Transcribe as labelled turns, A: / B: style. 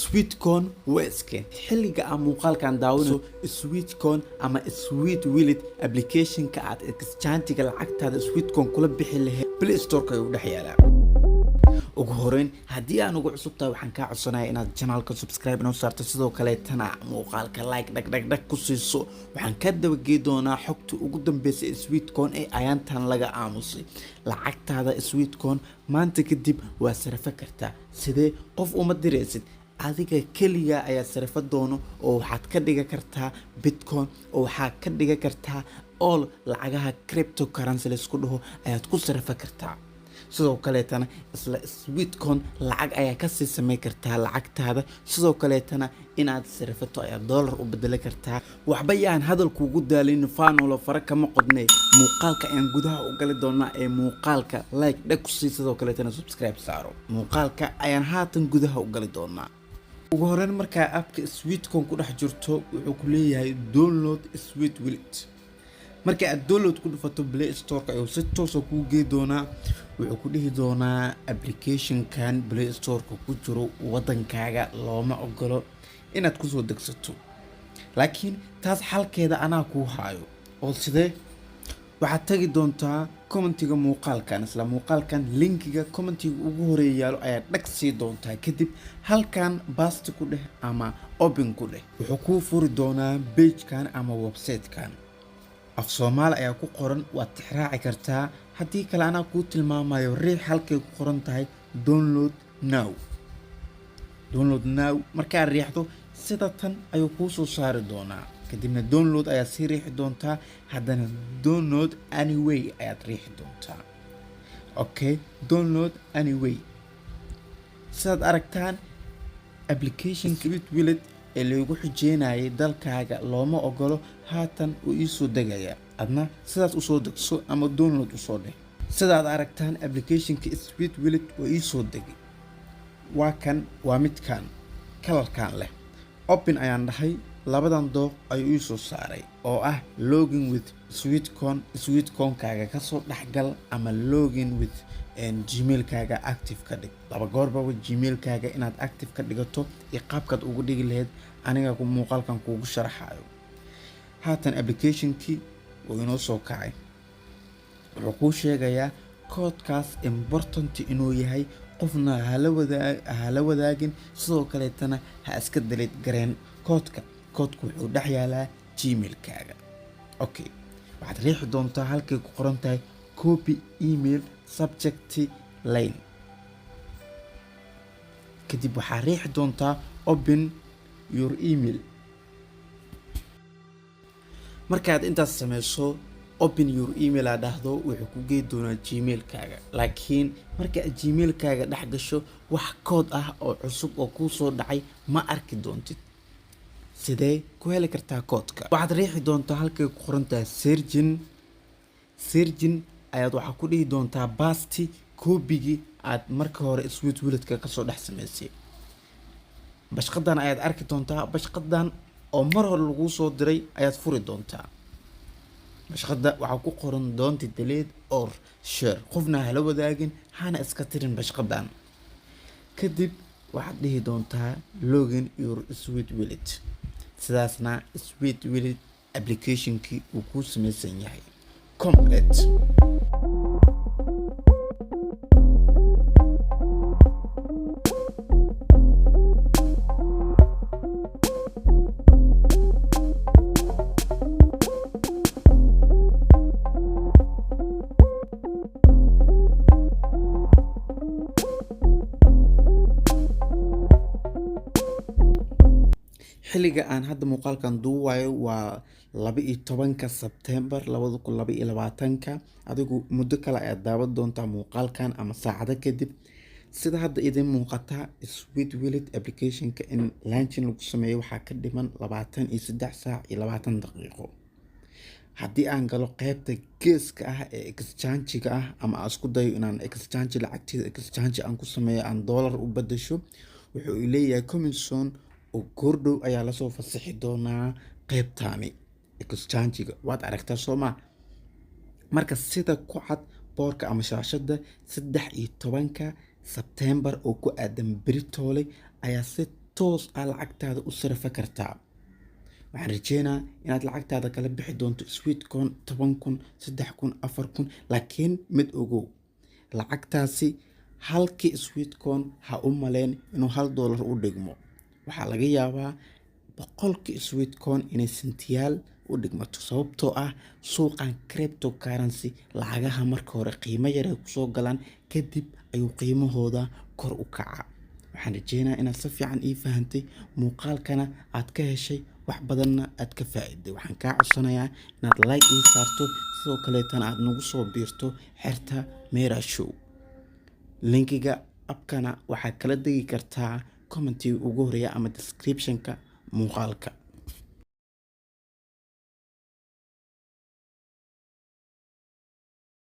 A: Sweatcoin waa iskeentay xilliga aan muuqaalkan daawanayso. Sweatcoin ama Sweat Wallet applicationka aad exchange-ga lacagtaada Sweatcoin kula bixi lahayd Play Store-ka ayuu dhex yaalaa. Ugu horeyn, haddii aan ugu cusub tahay, waxaan kaa codsanaya inaad channelka subscribe inoo saarto, sidoo kaleetana muuqaalka like dhag dhag dhag ku siiso. Waxaan ka dabagey doonaa xogta ugu dambeysay ee Sweatcoin ee ayaantan laga aamusay. Lacagtaada Sweatcoin maanta kadib waa sarafo kartaa. Sidee? Qof uma diraysid, adiga keliga ayaa sarafo doono, oo waxaad ka dhigan kartaa Bitcoin, oo waxaad ka dhigan kartaa all lacagaha cryptocurrency laysku dhaho ayaad ku sarafo kartaa. Sidoo kaleetana isla Sweatcoin lacag ayaa kasii samey kartaa lacagtaada. Sidoo kaleetana inaad sarifato ayaa dollar u bedeli kartaa. Waxba yaan hadal kuugu daalin, faanolo fara kama qodnay. Muuqaalka ayaan gudaha u gali doonaa ee muuqaalka like dhag kusii, sidoo kaleetana subscribe saaro. Muuqaalka ayaan haatan gudaha u gali doonaa. Ugu horeyn, markaa appka Sweatcoin ku dhex jirto, wuxuu ku leeyahay "Download Sweat Wallet". Marka aad download ku dhufato, Play Storeka ayuu si toosa kuu gey doonaa. Wuxuu ku dhihi doonaa applicationkan Play Storeka ku jiro wadankaaga looma ogolo inaad kusoo degsato. Laakiin taas xalkeeda anaa kuu haayo. Oo sidee? Waxaad tagi doontaa commentiga muuqaalkan. Isla muuqaalkan linkiga commentiga ugu horeeya yaalo ayaad dhag sii doontaa. Kadib halkan paste ku dheh ama open ku dheh. Wuxuu kuu furi doonaa pagekan ama websitekan. Af Soomaali ayaa ku qoran, waad tixraaci kartaa. Haddii kale anaa kuu tilmaamayo. Riix halkay ku qoran tahay "Download now". "Download now" markaad riixdo, sida tan ayuu kuu soo saari doonaa. Kadibna download ayaad sii riixi doontaa, haddana "Download anyway" ayaad riixi doontaa. Okay, "Download anyway". Sidaad aragtaan, application Sweat Wallet ee loogu xujeynayay dalkaaga looma ogolo haatan uu iisoo degaya. Adna sidaas usoo degso ama download usoo dheh. Sidaad aragtaan, applicationka Sweat Wallet waa iisoo degay. Waa kan, waa midkan colorkan leh. Open ayaan dhahay. Labadan dooq ayuu iisoo saaray oo ah "Login with Sweatcoin", Sweatcoinkaaga kasoo dhexgal, ama "Login with Gmailkaaga active ka dhig". Laba goorbaba Gmailkaaga inaad active ka dhigato iyo qaabkaad ugu dhigi lahayd aniga ku muuqaalkan kuugu sharaxayo. Haatan applicationkii wuu inoo soo kacay. Wuxuu kuu sheegayaa koodkaas important inuu yahay, qofna hala wadaagin, sidoo kaleetana ha iska delete gareen koodka. Koodku wuxuu dhex yaalaa Gmailkaaga. Okay, waxaad riixi doontaa halkay ku qoran tahay "Copy email subject line". Kadib waxaad riixi doontaa "Open your email". Markaad intaas sameyso, "Open your email" aa dhahdo, wuxuu ku gey doonaa Gmailkaaga. Laakiin marka aad Gmailkaaga dhex gasho, wax kood ah oo cusub oo kuu soo dhacay ma arki doontid. Sidee ku heli kartaa koodka? Waxaad riixi doontaa halkay ku qoran tahay "Searching". "Searching" ayaad waxaa ku dhihi doontaa paste copygii aad marka hore Sweat Walletka kasoo dhex sameysay. Bashqadan ayaad arki doontaa. Bashqadan oo mar hore laguu soo diray ayaad furi doontaa. Bashqada waxaa ku qoran "Don't delete or share". Qofna hala wadaagin, hana iska tirin bashqadan. Kadib waxaad dhihi doontaa "Login your Sweat Wallet". Sidaasna Sweat Wallet applicationkii uu kuu sameysan yahay complete. Xilliga aan hadda muuqaalkan duubayo waa 12-ka Sebtembar 2022-ka. Adigu muddo kale ayaad daawan doontaa muuqaalkan ama saacado kadib. Sida hadda idin muuqata, Sweat Wallet applicationka in launching lagu sameeyo waxaa ka dhiman 23 saac iyo 20 daqiiqo. Haddii aan galo qeybta geeska ah ee exchange-ga ah, ama aan isku dayo inaan exchange lacagteeda exchange aan ku sameeyo, aan dollar u bedesho, wuxuu leeyahay "Coming soon", oo goordhow ayaa lasoo fasixi doonaa qeybtani exchange-ga. Waad aragtaa, soo ma? Marka sida ku cad boorka ama shaashadda, 13-ka Sebtembar oo ku aadan beritoole ayaa si toos ah lacagtaada u sarafa kartaa. Waxaan rajeynaa inaad lacagtaada kala bixi doonto Sweatcoin 10,000, 3,000, 4,000. Laakiin mid ogow: lacagtaasi halkii Sweatcoin ha u maleen inuu $1 u dhigmo. Waxaa laga yaabaa 100-kii Sweatcoin inay sentiyaal u dhigmato, sababtoo ah suuqan cryptocurrency lacagaha marka hore qiimo yar ay kusoo galaan, kadib ayuu qiimahooda kor u kaca. Waxaan rajeynaa inaad si fiican ii fahantay, muuqaalkana aad ka heshay, wax badanna aad ka faa'iiday. Waxaan kaa codsanayaa inaad like ii saarto, sidoo kaleetana aad nagu soo biirto xerta Mera Show. Linkiga app-kana waxaad kala degi kartaa commentiga ugu horeeya ama descriptionka muuqaalka.